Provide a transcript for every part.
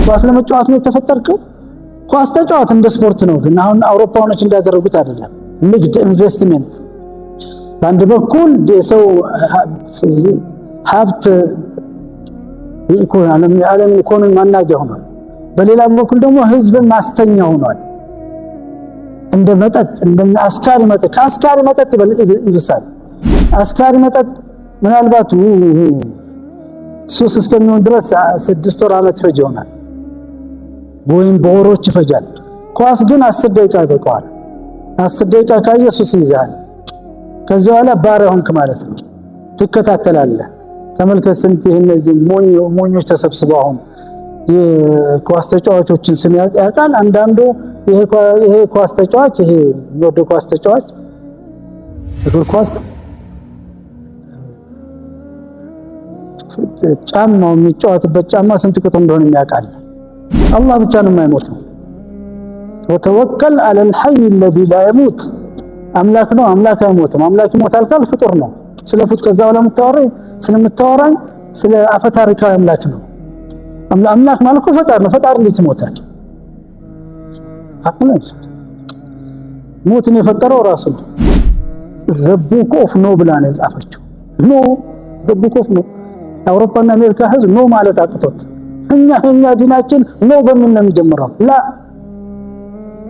ኳስ ለመጫወት ነው የተፈጠርከው? ኳስ ተጫወት፣ እንደ ስፖርት ነው። ግን አሁን አውሮፓውያኖች እንዳደረጉት አይደለም። ንግድ፣ ኢንቨስትመንት በአንድ በኩል የሰው ሀብት የዓለም ኢኮኖሚ ማናጊያ ሆኗል። በሌላ በኩል ደግሞ ህዝብን ማስተኛ ሆኗል። እንደ መጠጥ፣ እንደ አስካሪ መጠጥ፣ ከአስካሪ መጠጥ ይብሳል። አስካሪ መጠጥ ምናልባት ሱስ እስከሚሆን ድረስ 6 ወር፣ ዓመት ይፈጅ ይሆናል ወይም በወሮች ይፈጃል። ኳስ ግን 10 ደቂቃ ይበቃዋል። 10 ደቂቃ ካየ ሱስ ይይዝሃል። ከዚህ በኋላ ባሪያ ሆንክ ማለት ነው። ትከታተላለህ። ተመልከት፣ ስንት እነዚህ ሞኞች ተሰብስበው አሁን የኳስ ተጫዋቾችን ስም ያውቃል። አንዳንዱ ይሄ ኳስ ተጫዋች፣ ይሄ የሚወደው ኳስ ተጫዋች እግር ኳስ ጫማው፣ የሚጫወትበት ጫማ ስንት ቁጥር እንደሆነ የሚያውቃል። አላህ ብቻ ነው የማይሞተው። وتوكل على الحي الذي لا يموت። አምላክ ነው። አምላክ አይሞትም። አምላክ ይሞታል ካል ፍጡር ነው። ስለ ፍጡር ከዛ በኋላ የምታወራኝ ስለምታወራኝ ስለ አፈታሪካዊ አምላክ ነው። አምላክ ማለት እኮ ፈጣሪ ነው። ፈጣሪ እንዴት ይሞታል? አቅል ሞትን የፈጠረው ራሱ ነው። The Book of No ብላ ነው የጻፈችው። No፣ The Book of No። የአውሮፓና አሜሪካ ህዝብ no ማለት አቅቶት እኛ ዲናችን no በሚል ነው የሚጀምረው። لا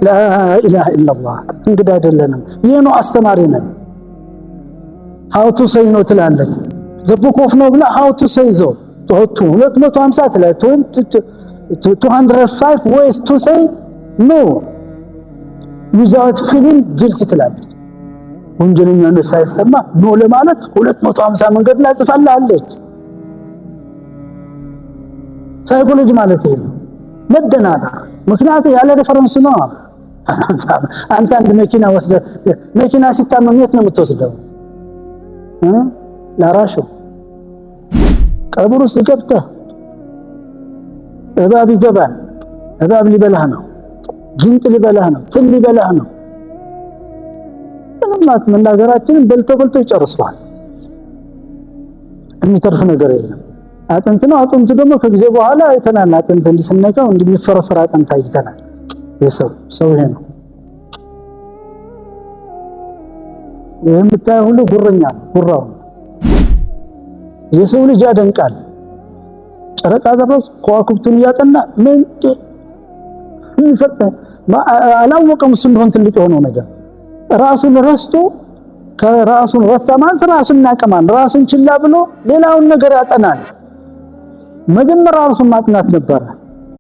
لا إله إلا الله። እንግዳ አይደለንም። ይህ ነው አስተማሪ ነን። How to say no ትላለች። The Book of No ብላ how to say no 250 ትላለች ወይም 205 ways to say no without feeling guilty ትላለች። ወንጀለኛነት ሳይሰማ no ለማለት 250 መንገድ ላይ ጽፋላለች። ሳይኮሎጂ ማለት ይሄ ነው፣ መደናበር። ምክንያቱም ያለ reference ነው። አንተ አንድ መኪና ወስደህ መኪና ሲታመም የት ነው የምትወስደው? ላራሹ ቀብር ውስጥ ገብተህ እባብ ይገባል። እባብ ሊበላህ ነው። ጊንጥ ሊበላህ ነው። ትል ሊበላህ ነው። ምንም መናገራችንን በልቶ በልቶ ይጨርሰዋል። የሚተርፍ ነገር የለም። አጥንት ነው። አጥንቱ ደግሞ ከጊዜ በኋላ አይተናል። አጥንት እንዲስነቀው እንደሚፈረፈር አጥንት አይተናል። የሰው ሰው ይሄ ነው። ይሄ የምታየው ሁሉ ጉረኛ ነው። ጉራው ነው። የሰው ልጅ ያደንቃል። ጨረቃ ደረስ ከዋክብቱን እያጠና ምን አላወቀም። እሱ እንደሆን ትልቅ የሆነው ነገር ራሱን ረስቶ፣ ከራሱን ረሳ ማለት ራሱን እናቀማል። ራሱን ችላ ብሎ ሌላውን ነገር ያጠናል። መጀመሪያ ራሱን ማጥናት ነበረ።